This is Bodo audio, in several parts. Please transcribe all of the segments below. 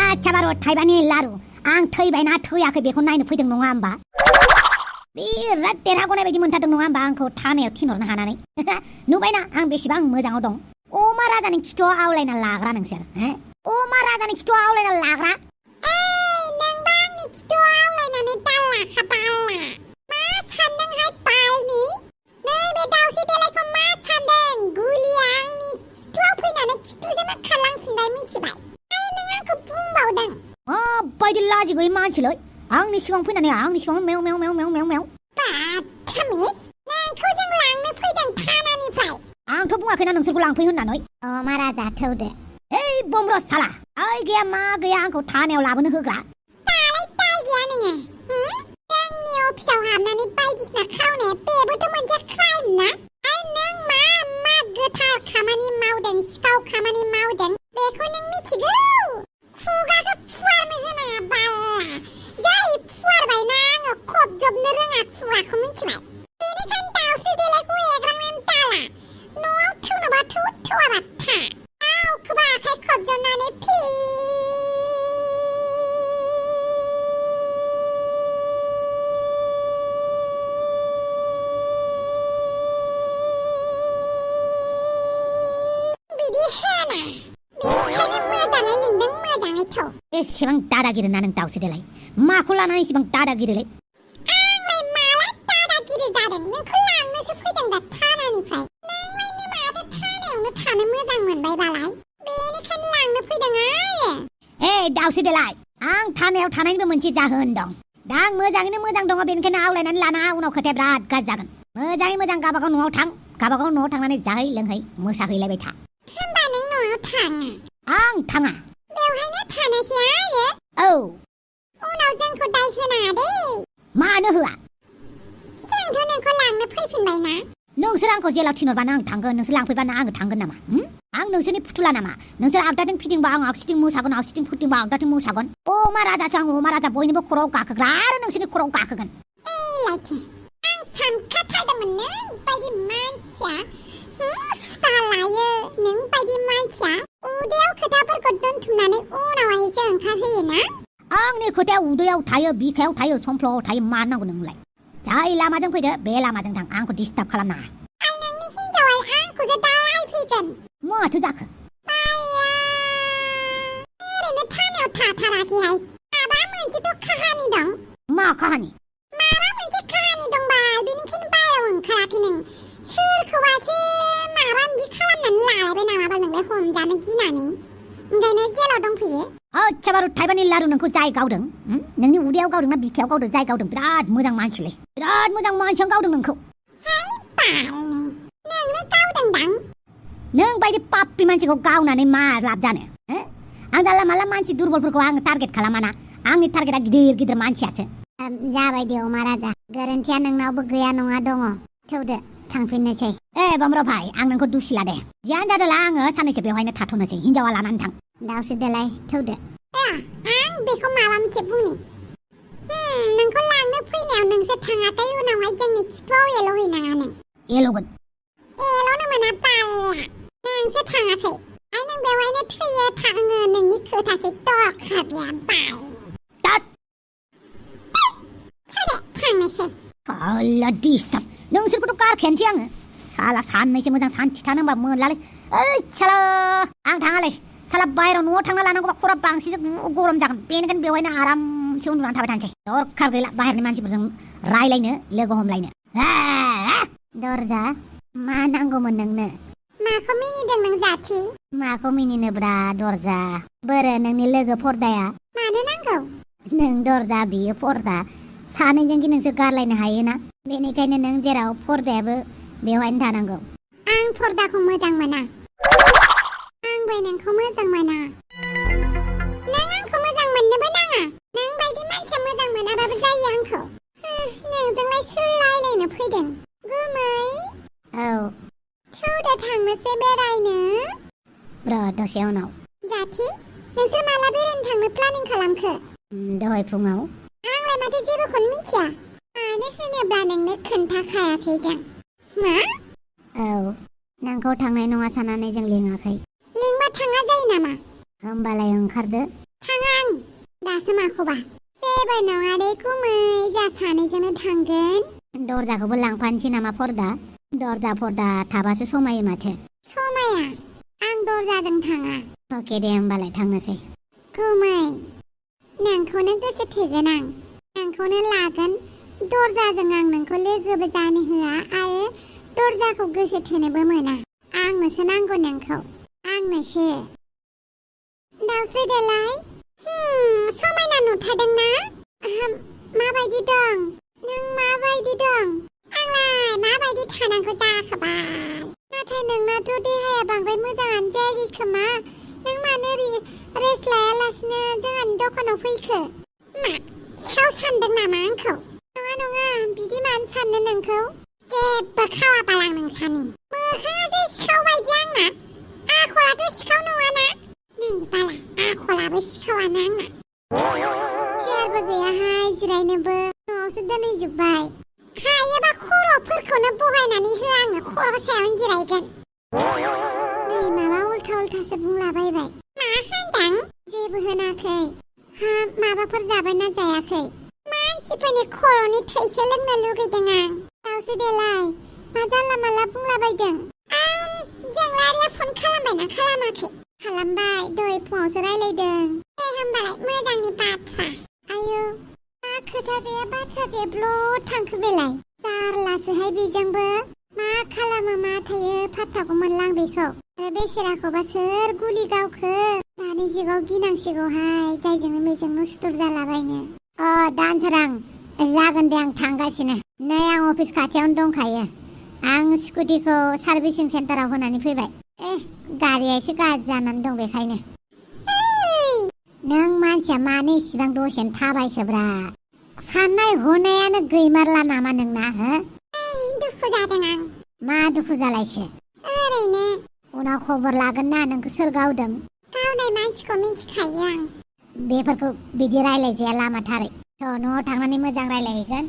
आच्छा बारु थाइबानि लारु आं थैबायना थैयाखै बेखौ नायनो फैदों नङा होमबा बिराद देरहाग'नाय बायदि मोनथारदों नङा होमबा आंखौ थानायाव थिनहरनो हानानै नुबायना आं बेसेबां मोजाङाव दं अमाराजानि खिथुआव आवलायना लाग्रा नोंसोर अमाराजानि खिथुआव आवलायना लाग्रा नोंबा आंनि खिथुआव आवलायनानै दाल्ला खादाल्ला मा सानदोंहाय बालनि नैबे दाउस्रि देलायखौ मा सानदों गुलिया आंनि खिथुआव फैनानै खिथुजोंनो खारलांफिनबाय मिथिबाय आरो नों आंखौ बुंबावदों माबायदि लाजि गैयै मानसिलै आंनि सिगां फैनानै आंनि सिगां मेव मेव मेव मेव मेव मेव बाथामिस नोंखौ जों लांनो फैदों थानानिफ्राय आंथ' बुङाखैना नोंसोरखौ लांफै होननानै महाराजा थौदो ओइ बमरस साला ओइ गैया मा गैया आंखौ थानायाव लाबोनो होग्रा दालाय दाय गैया नोङो जोंनि अफिसाव हाबनानै बायदिसिना खावनाया बेबोथ' मोनसे क्राइम ना आरो नों मा मा गोथार खामानि मावदों सिखाव खामानि मावदों बेखौ नों मिथिगौ खुगाखौ फुवारनो होनाङा बाला जाय फुवारबायना आङो खबजबनो रोङा खुगाखौ मिथिबाय बेनिखायनो दाउस्रि देलायखौ एग्रांनानै दाला न'आव थौनोबा थौ थौआबा था दाउखौबा आखाइ खबजबनानै बिदि होना बेनिखायनो मोजाङै लिंदों मोजाङै थौ एसेबां दादागिरि ना नों दाउस्रि देलाय माखौ लानानै एसेबां दादागिरिलै आंलाय माला दादागिरि जादों नोंखौ लांनोसो फैदों दा थानानिफ्राय नोंलायनो माथो थानायावनो थानो मोजां मोनबाय बालाय बेनिखायनो लांनो फैदों आरो दाउस्रि देलाय आं थानायाव थानायनिबो मोनसे जाहोन दं दा आं मोजाङैनो मोजां दङ बेनिखायनो आवलायनानै लाना उनाव खोथाया बिराद गाज्रि जागोन मोजाङै मोजां गावबागाव न'आव थां गावबागाव न'आव थांनानै जाहै लोंहै मोसाहैलायबाय था होमबा नों न'आव थाङा आं थाङा बेवहायनो थानोसै आरो औ उनाव जोंखौ दाय होनाङा दे मानो होआ जोंथ' नोंखौ लांनो फैफिनबायना नोंसोर आंखौ जेलाव थिनहरबानो आं थांगोन नोंसोर लांफैबानो आङो थांगोन नामा आं नोंसोरनि फुथुला नामा नोंसोर आगदाथिं फिदिंबा आं आगसिथिं मोसागोन आगसिथिं फिदिंबा आगदाथिं मोसागोन अमाराजासो आं अमाराजा बयनिबो खर'आव गाखोग्रा आरो नोंसोरनि खर'आव गाखोगोन लायथि आं सानखाथारदोंमोन नों बायदि मानसिया सुथा लायो नों बायदि मानसिया उदैयाव खोथाफोरखौ दोनथुमनानै उनावहायसो ओंखारहोयोना आंनि खोथाया उदैयाव थायो बिखायाव थायो समफ्ल'आव थायो मा नांगौ नोंलाय जाय लामाजों फैदो बे लामाजों थां आंखौ डिस्टार्ब खालामनाङा आं नोंनि हिनजावा आंखौसो दायफैगोन माथो जाखो ओरैनो थानायाव थाथाराखैहाय माबा मोनसेथ' काहानि दं मा काहानि माबा मोनसे काहानि दंबा बेनिखायनो बाहेराव ओंखाराखै नों सोरखौबासो माबा बिदि खालामनानै लालायबाय नामाबा नोंलाय हमजानो गिनानै ओंखायनो जेलाव दंफैयो आच्छा बारु थाइबानि लारु नोंखौ जाय गावदों नोंनि उदैयाव गावदों ना बिखायाव गावदों जाय गावदों बिराद मोजां मानसिलै बिराद मोजां मानसियानो गावदों नोंखौ बालनि नोंनो गावदोंदां नों बायदि पापि मानसिखौ गावनानै मा लाब जानो आं जानला माला मानसि दुरबलफोरखौ आङो टारगेट खालामाना आंनि टारगेटआ गिदिर गिदिर मानसियासो जाबाय दे महाराजा गोरोन्थिया नोंनावबो गैया नङा दङ थौदो थांफिननोसै बमर भाई आं नोंखौ दुसिला दे जियानो जादोला आङो साननैसो बेवहायनो थाथ'नोसै हिनजावा लानानै थां दाउस्रि देलाय थौदो आं बेखौ माबा मोनसे बुंनि नोंखौ लांनो फैनायाव नोंसोर थाङाखै उनावहाय जोंनि खिथुआव एल'हैनाङा नों एल'गोन एल'नो मोना बाल्ला नोंसो थाङाखै आरो नों बेवहायनो थैयो थाङो नोंनि खोथासै दरखार गैया बाल थौदो थांनोसै Allah disturb नोंसोरखौथ' गारखेनसै आङो साला साननैसो मोजां सान्थि थानो होनबा मोनलालै ओइ साला आं थाङालै साला बाहेराव न'आव थांना लानांगौबा खरा बांसिनसो गरम जागोन बेनिखायनो बेवहायनो आरामसे उन्दुनानै थाबाय थानोसै दरखार गैला बाहेरनि मानसिफोरजों रायलायनो लोगो हमलायनो दरजा मा नांगौमोन नोंनो माखौ मिनिदों नों जाथि माखौ मिनिनोब्रा दरजा बोरो नोंनि लोगो पर्दाया मानो नांगौ नों दरजा बियो पर्दा सानैजोंखि नोंसोर गारलायनो हायोना बेनिखायनो नों जेराव पर्दायाबो बेवहायनो थानांगौ आं पर्दाखौ मोजां मोना आंबो नोंखौ मोजां मोना नों आंखौ मोजां मोननोबो नाङा नों बायदि मानसिया मोजां मोनाबाबो जायो आंखौ नोंजोंलाय सोर रायलायनो फैदों गुमै औ थौदो थांनोसै बेरायनो र' दसे उनाव जाथि नोंसोर माला बेरायनो थांनो प्लानिं खालामखो दहाय फुङाव आंलाय माथो जेबोखौनो मिथिया मानो होनोब्ला नोंनो खोन्थाखायाखै जों मा औ नोंखौ थांनाय नङा साननानै जों लिङाखै लिंबा थाङा जायो नामा होमबालाय ओंखारदो थाङा आं दासो माखौबा जेबो नङा दे गुमै जा सानैजोंनो थांगोन दरजाखौबो लांफानोसै नामा फर्दा दरजा फर्दा थाबासो समायो माथो समाया आं दरजाजों थाङा अके दे होमबालाय थांनोसै गुमै नोंखौनो गोसो थोगोन आं नोंखौनो लागोन दरजाजों आं नोंखौ लोगोबो जानो होआ आरो दरजाखौ गोसो थोनोबो मोना आंनोसो नांगौ नोंखौ आंनोसो दाउस्रि देलाय समायना नुथारदोंना माबायदि दं नों माबायदि दं आंलाय माबायदि थानांगौ जाखोबाय नाथाय नोंनाथ' देहाया बांद्राय मोजाङानो जायाखै खोमा नों मानो रेस्ट लायालासिनो जोंहानि दखानाव फैखो मा सिखाव सानदों नामा आंखौ नङा नङा बिदि मानो साननो नोंखौ जेबो खावाबालां नोंसानि मोखाङासो सिखाव बायदि आंना आखलाथ' सिखाव नङाना नै बाला आखलाबो सिखावानो आंना चेयारबो गैयाहाय जिरायनोबो न'आवसो दोनहैजोब्बाय हायोबा खर'फोरखौनो बहायनानै हो आङो खर' सायावनो जिरायगोन नै माबा उल्था उल्थासो बुंलाबायबाय मा होनदों जेबो होनाखै हा माबाफोर जाबायना जायाखै मानसिफोरनि खर'नि थैसो लोंनो लुगैदों आं दाउस्रि देलाय मा जानला माला बुंलाबायदों जोंलारिया फन खालामबायना खालामाखै खालामबाय दहाय फुङावसो रायलायदों होमबालाय मोजांनि बाथ्रा आयौ मा खोथा गैया बाथ्रा गैयाब्ल' थांखो बेलाय जारलासोहाय बेजोंबो मा खालामो मा थायो फात्ताखौ मोनलां बेखौ आरो बेसेराखौबा सोर गुलि गावखो दानि जुगाव गिनांसिगौहाय जायजोंनो बेजोंनो सुथुर जालाबायनो दानसोरां जागोन दे आं थांगासिनो नै आं अफिस खाथियावनो दंखायो आं स्कुटिखौ सार्भिसिं सेन्टाराव होनानै फैबाय गारिया एसे गाज्रि जानानै दं बेखायनो नों मानसिया मानो इसिबां दसेनो थाबायखोब्रा साननाय हनायानो गैमारला नामा नोंना हो दुखु जादों आं मा दुखु जालायखो ओरैनो उनाव खबर लागोन ना नोंखौ सोर गावदों गावनाय मानसिखौ मिन्थिखायो आं बेफोरखौ बिदि रायलायजाया लामाथारै थ' न'आव थांनानै मोजां रायलायहैगोन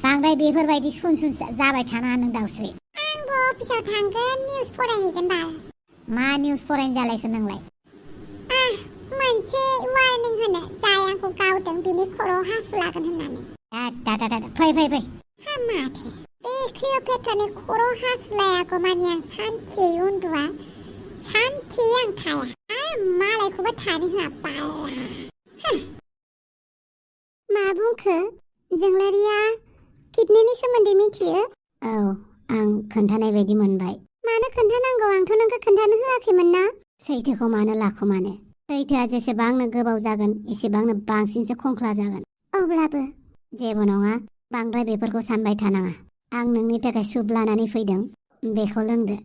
बांद्राय बेफोरबायदि सुन जाबाय थानाङा नों दाउस्रि आंबो अफिसाव थांगोन निउस फरायहैगोन बाल मा निउस फरायनो जालायखो नोंलाय मोनसे वार्निं होनो जाय आंखौ गावदों बिनि खर'आव हासु लागोन होननानै फै माथो बे क्लिअपेट्रानि खर'आव हासु लायागौ मानि आं सान्थियै उन्दुआ सान्थियै आं थाया आरो मालायखौबो थानो होआ बाला मा बुंखो जोंलारिया किडनिनि सोमोन्दै मिथियो औ आं खोन्थानाय बायदि मोनबाय मानो खोन्थानांगौ आंथ' नोंखौ खोन्थानो होआखैमोन ना सैथोखौ मानो लाखुमानो सैथोआ जेसेबांनो गोबाव जागोन एसेबांनो बांसिनसो खंख्ला जागोन अब्लाबो जेबो नङा बांद्राय बेफोरखौ सानबाय थानाङा आं नोंनि थाखाय सुप लानानै फैदों बेखौ लोंदो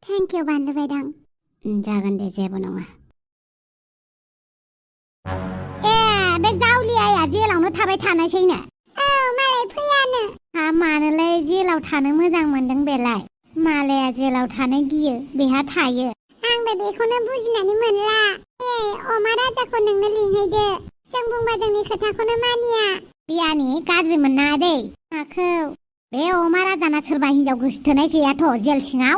थेंक इउ बानलु बायदां जागोन दे जेबो नङा बे जावलियाया जेलावनो थाबाय थानायसैनो औ मालाय फैयानो मानोलाय जेलाव थानो मोजां मोनदों बेलाय मालाया जेलाव थानो गियो बेहा थायो आंबो बेखौनो बुजिनानै मोनला अमाराजाखौ नोंनो लिंहैदो जों बुंबा जोंनि खोथाखौनो मानिया बियानि गाज्रि मोनना दै माखौ बे अमाराजाना सोरबा हिनजाव गोसोथोनाय गैयाथ' जेल सिङाव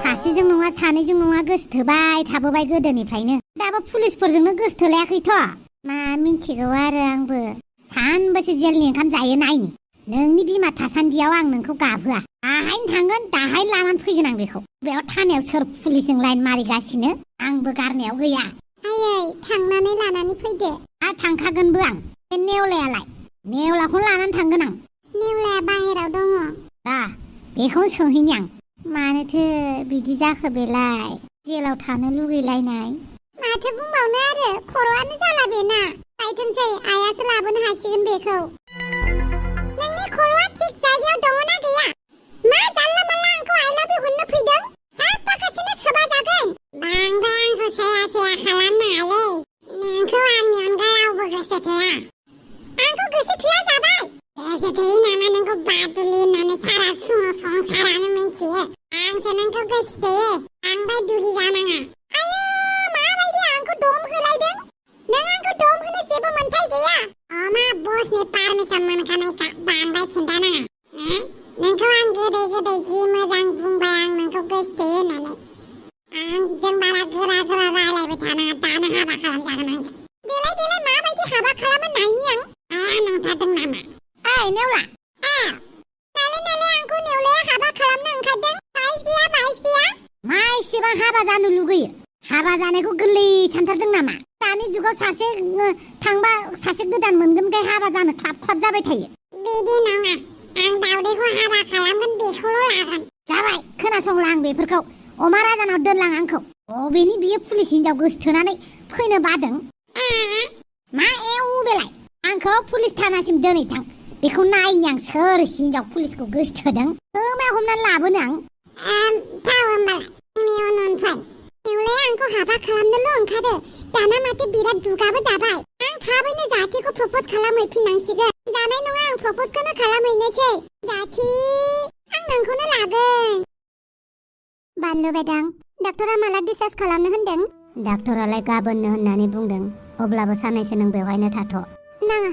सासेजों नङा सानैजों नङा गोसोथोबाय थाबोबाय गोदोनिफ्रायनो दाबो पुलिसफोरजोंनो गोसोथोलायाखैथ' मा मिन्थिगौ आरो आंबो सानबेसे जेलनि ओंखाम जायो नायनि नोंनि बिमा थासान्दियाव आं नोंखौ गाबहोआ दाहायनो थांगोन दाहायनो लानानै फैगोन आं बेखौ बेयाव थानायाव सोर पुलिसजों लाइन मारिगासिनो आंबो गारनायाव गैया आयै थांनानै लानानै फैदो थांखागोनबो आं बे नेवलायालाय नेवलाखौनो लानानै थांगोन आं नेवलाया बाहेराव दङ बेखौनो सोंहैनि आं मानोथो बिदि जाखो बेलाय जेलाव थानो लुगैलायनाय माथो बुंबावनो आरो खर'आनो जाला बेना बायथोंसै आइयासो लाबोनो हासिगोन बेखौ नोंनि खर'आ थिग जायगायाव दङ ना गैया मा जानला मानला आंखौ आइ लाभ इउ होननो फैदों साफाखासेनो सोबा जागोन बांद्राय आंखौ साया खालामनाङालै नोंखौ आंनि अनगा रावबो गोसो थोआ आंखौ गोसो थोआ जाबाय गोसो थोयै नामा नोंखौ बादुलि होननानै सारा संसारानो मिन्थियो आंसो नोंखौ गोसो थोयो बांद्राय दुगि जानाङा आयौ माबायदि आंखौ दम होलायदों नों आंखौ दम होनो जेबो मोन्थाय गैया अमा बसनि पारमिसन मोनखानायखा बांद्राय खिन्थानाङा नोंखौ आं गोदै जि मोजां बुंबाय आं नोंखौ गोसो थोयो होननानै आंजों बारा गोरा हाबा जानायखौ गोरलै सानथारदों नामा? दानि जुगाव सासे थांबा सासे गोदान मोनगोनखाय हाबा जानो ख्लाब जाबाय थायो। बिदि नङा, आं दावदैखौ हाबा खालामगोन बेखौल' लागोन। जाबाय, खोनासंला आं बेफोरखौ। अमाराजानाव दोनलां आंखौ। बबेनि बियो पुलिस हिनजाव गोसोथोनानै फैनो बादों? मा बेलाय? आंखौ पुलिस थानासिम दोनहैथां। बेखौ नायनि आं सोर हिनजाव पुलिसखौ गोसोथोदों। मा हमनानै लाबोनो आं? थाव होमबालाय, आंनि उन फै। नेवलाया आंखौ हाबा खालामनोल' ओंखारो। दाना माथो बिराद दुगाबो जाबाय। आं थाबैनो जाथिखौ प्रप'ज खालामहैफिननांसिगोन। जानाय नङा, आं प्रप'जखौनो खालामहैनोसै। जाथि, आं नोंखौनो लागोन। बानलु बेदां, डाक्टरा माला डिसचार्ज खालामनो होनदों? डाक्टरालाय गाबोननो होननानै बुंदों। अब्लाबो साननैसो नों बेवहायनो थाथ'। नाङा,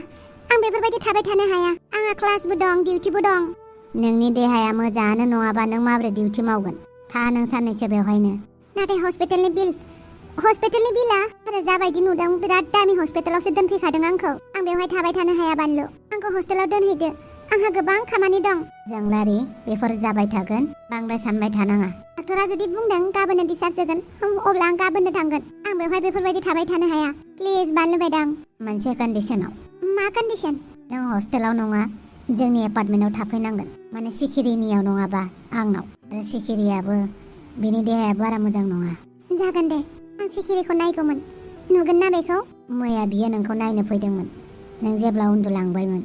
आं बेफोरबायदि थाबाय थानो हाया। आंहा क्लासबो दं, डिउटिबो दं। नोंनि देहाया मोजाङानो नङाबा नों माबोरै डिउटि मावगोन? था नों साननैसो बेवहायनो। नाथाय हस्पिटालनि बिला आरो जाबायदि नुदों बिराद दामि हस्पिटालावसो दोनफैखादों आंखौ। आं बेवहाय थाबाय थानो हाया बानलु। आंखौ हस्टेलाव दोनहैदो। आंहा गोबां खामानि दं। जोंलारि, बेफोर जाबाय थागोन। बांद्राय सानबाय थानाङा। डाक्टरा जुदि बुंदों गाबोननो डिसचार्ज होगोन, अब्ला आं गाबोननो थांगोन। आं बेवहाय बेफोरबायदि थाबाय थानो हाया। प्लिज बानलु बेदां। मोनसे कन्डिशनाव। मा कन्डिशन? नों हस्टेलाव नङा, जोंनि एपार्टमेन्टआव थाफैनांगोन। माने सिखिरिनियाव नङाबा आंनाव। आरो सिखिरियाबो बिनि देहाया बारा मोजां नङा। जागोन दे, आं सिखिरिखौ नायगौमोन। नुगोन ना बेखौ? मैया बियो नोंखौ नायनो फैदोंमोन, नों जेब्ला उन्दुलांबायमोन।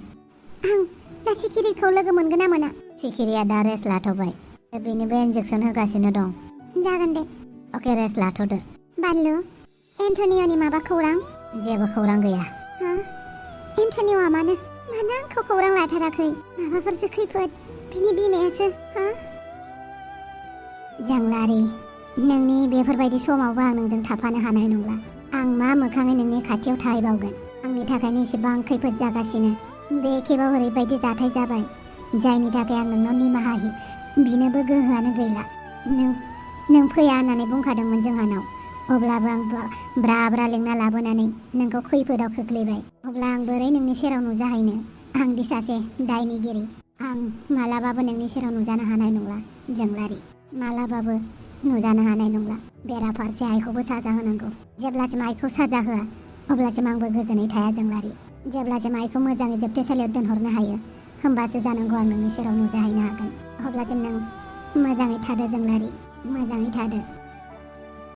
आं दा सिखिरिखौ लोगो मोनगोन ना मोना? सिखिरिया दा रेस्ट लाथ'बाय। बेनिबो इन्जेक्सन होगासिनो दं। जागोन दे। अके, रेस्ट लाथ'दो। बानलु, एन्टनिय'नि माबा खौरां? जेबो खौरां गैया। एन्टनिय'आ मानो आंखौ खौरां लाथाराखै? माबाफोरसो खैफोद? बिनि बिमायासो। जोंलारि, नोंनि बेफोरबायदि समावबो आं नोंजों थाफानो हानाय नंला। आं मा मोखाङै नोंनि खाथियाव थाहैबावगोन? आंनि थाखायनो एसेबां खैफोद जागासिनो। बे खेबाव ओरैबायदि जाथाय जाबाय, जायनि थाखाय आं नोंनाव निमाहा बिनोबो गोहोआनो गैला। नों फैया होननानै बुंखादोंमोन जोंहानाव। अब्लाबो आं ब्रा लेंना लाबोनानै नोंखौ खैफोदाव खोख्लैबाय। अब्ला आं बोरै नोंनि सेराव नुजाहैनो? आं दि सासे दायनिगिरि। आं मालाबाबो नोंनि सेराव नुजानो हानाय नंला जोंलारि। मालाबाबो नुजानो हानाय नंला। बेराफारसे आइखौबो साजा होनांगौ। जेब्लासिम आइखौ साजा होआ अब्लासिम आंबो गोजोनै थाया जोंलारि। जेब्लासिम आइखौ मोजाङै जोबथेसालियाव दोनहरनो हायो, होमबासो जानांगौ आं नोंनि सेराव नुजाहैनो हागोन। अब्लासिम नों मोजाङै थादो जोंलारि, मोजाङै थादो।